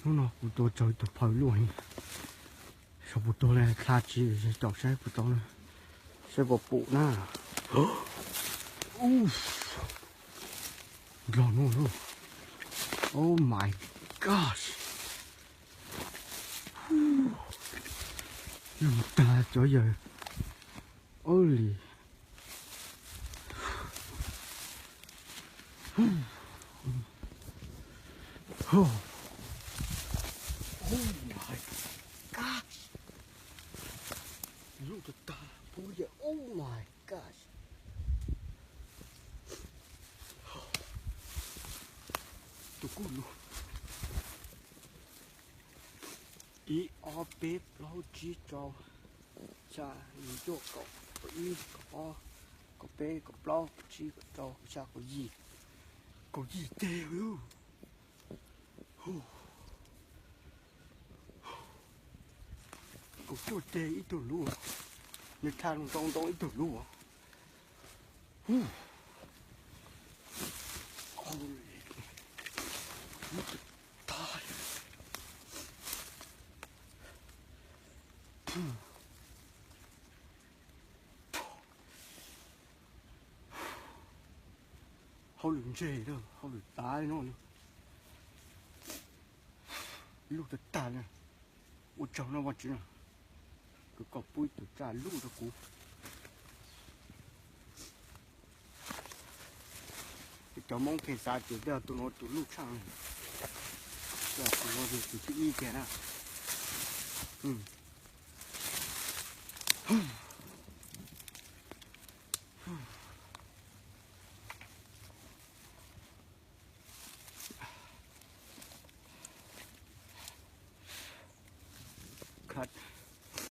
Hnub no kuv tua tsawg tus phaw luaj heev. Xyov puas tuag li, dlha tsis caum saib puas tau na. Saib puas pum na. Nrog no. Oh my gosh. Yog tag cov yawg. Holy. Oh my gosh. Lub tag tag pub yawg. Oh my gosh. Tus kuj lug. Ib ob peb plaub tsib rau xya yim cuaj kaum, kaum ib kaum ob kaum peb kaum plaub kaum tsib kaum rau kaum xya kaum yim. Kaum yim teg. Kaum cuaj teg ib tug lub. Nws dlha ntoo ntoo ib tug lub. Hauj lwm ntseg lawm, hauj lwm tas no. Luj tag tag li. Ua tsaug no Vaj Tswv, koj pub ib tug tsaj luj rau kuv. Cov Hmoob pheej xav tias tus no tus luj tshaj, tus no tus thib ib tiag na. Kat